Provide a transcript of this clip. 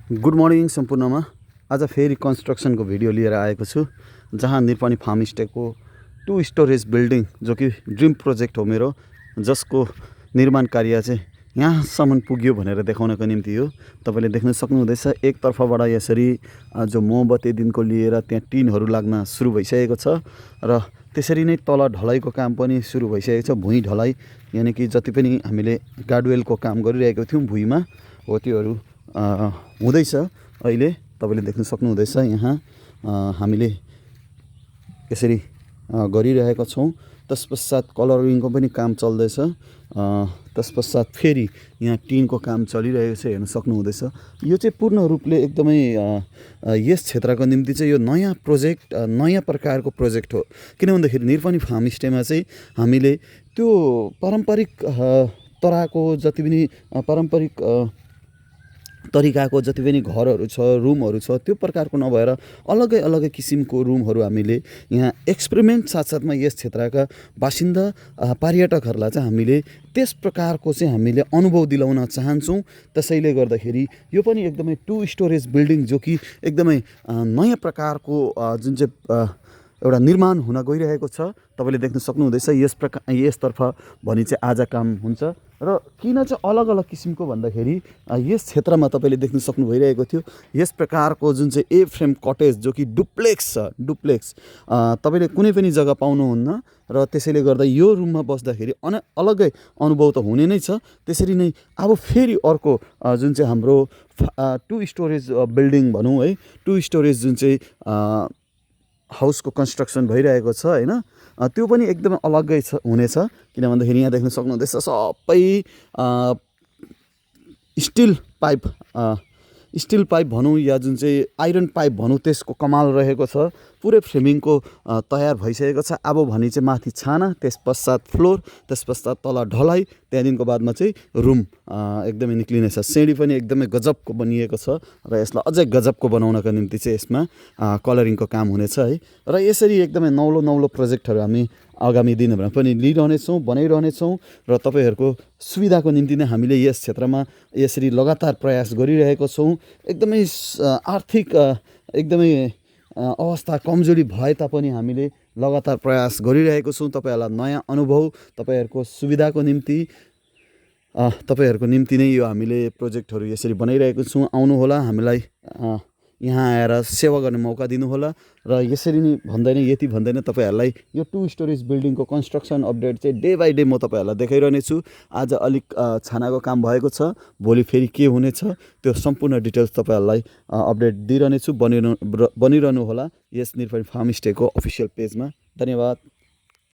Good morning सम्पूर्णमा। आज फेरि कन्स्ट्रक्सनको भिडियो लिएर आएको छु, जहाँ निरपनी फार्म स्टेको 2 स्टोरेज बिल्डिङ जो कि ड्रिम प्रोजेक्ट हो मेरो, जसको निर्माण कार्य चाहिँ यहाँसम्म पुग्यो भनेर देखाउनको निम्ति हो। तपाईँले देख्न सक्नुहुँदैछ एकतर्फबाट यसरी जो मोमबत्तीदेखिको लिएर त्यहाँ टिनहरू लाग्न सुरु भइसकेको छ र त्यसरी नै तल ढलाइको काम पनि सुरु भइसकेको छ। भुइँ ढलाइ यानि कि जति पनि हामीले गार्डवेलको काम गरिरहेको थियौँ भुइँमा हो त्योहरू हुँदैछ। अहिले तपाईँले देख्न सक्नुहुँदैछ यहाँ हामीले यसरी गरिरहेका छौँ। तत्पश्चात कलरिङको पनि काम चल्दैछ। तत्पश्चात फेरि यहाँ टिनको काम चलिरहेको छ, हेर्न सक्नुहुँदैछ। यो चाहिँ पूर्ण रूपले एकदमै यस क्षेत्रको निम्ति चाहिँ यो नयाँ प्रोजेक्ट, नयाँ प्रकारको प्रोजेक्ट हो। किन भन्दाखेरि निरपनी फार्म स्टेमा चाहिँ हामीले त्यो पारम्परिक तराको जति पनि पारम्परिक तरिकाको जति पनि घरहरू छ, रुमहरू छ, त्यो प्रकारको नभएर अलगै अलगै किसिमको रुमहरू हामीले यहाँ एक्सपेरिमेन्ट साथसाथमा यस क्षेत्रका बासिन्दा पर्यटकहरूलाई चाहिँ हामीले त्यस प्रकारको चाहिँ हामीले अनुभव दिलाउन चाहन्छौँ। त्यसैले गर्दाखेरि यो पनि एकदमै 2 स्टोरेज बिल्डिङ जो कि एकदमै नयाँ प्रकारको जुन चाहिँ एउटा निर्माण हुन गइरहेको छ। तपाईँले देख्न सक्नुहुँदैछ यसतर्फ भने चाहिँ आज काम हुन्छ। र किन चाहिँ अलग अलग किसिमको भन्दाखेरि यस क्षेत्रमा तपाईँले देख्न सक्नु भइरहेको थियो यस प्रकारको जुन चाहिँ ए फ्रेम कटेज जो कि डुप्लेक्स छ। डुप्लेक्स तपाईँले कुनै पनि जग्गा पाउनुहुन्न र त्यसैले गर्दा यो रुममा बस्दाखेरि अलगै अनुभव त हुने नै छ। त्यसरी नै अब फेरि अर्को जुन चाहिँ हाम्रो 2 स्टोरेज बिल्डिङ भनौँ है, 2 स्टोरेज जुन चाहिँ हाउसको कन्स्ट्रक्सन भइरहेको छ होइन, त्यो पनि एकदमै अलग्गै हुनेछ। किन भन्दाखेरि यहाँ देख्न सक्नुहुँदैछ सबै स्टिल पाइप भनौँ या जुन चाहिँ आइरन पाइप भनौँ त्यसको कमाल रहेको छ। पुरै फ्रेमिङको तयार भइसकेको छ। अब भने चाहिँ माथि छाना, त्यस पश्चात फ्लोर, त्यस पश्चात तल ढलाइ, त्यहाँदेखिको बादमा चाहिँ रुम एकदमै निक्लिनेछ। सिँढी पनि एकदमै गजबको बनिएको छ र यसलाई अझै गजबको बनाउनका निम्ति चाहिँ यसमा कलरिङको काम हुनेछ है। र यसरी एकदमै नौलो प्रोजेक्टहरू हामी आगामी दिनहरूमा पनि लिइरहनेछौँ, बनाइरहनेछौँ र तपाईँहरूको सुविधाको निम्ति नै हामीले यस क्षेत्रमा यसरी लगातार प्रयास गरिरहेको छौँ। एकदमै आर्थिक एकदमै अवस्था कमजोरी भए तापनि हामीले लगातार प्रयास गरिरहेको छौँ तपाईँहरूलाई नयाँ अनुभव, तपाईँहरूको सुविधाको निम्ति नै यो हामीले प्रोजेक्टहरू यसरी बनाइरहेको छौँ। आउनुहोला, हामीलाई यहाँ आएर सेवा गर्ने मौका दिनुहोला। र यसरी नै यति भन्दैन तपाईँहरूलाई यो 2 स्टोरेज बिल्डिङको कन्स्ट्रक्सन अपडेट चाहिँ डे बाई डे म तपाईँहरूलाई देखाइरहनेछु। आज अलिक छानाको काम भएको छ, भोलि फेरि के हुनेछ त्यो सम्पूर्ण डिटेल्स तपाईँहरूलाई अपडेट दिइरहनेछु। बनिरहनु होला यस निरपनी फार्म स्टेको अफिसियल पेजमा। धन्यवाद।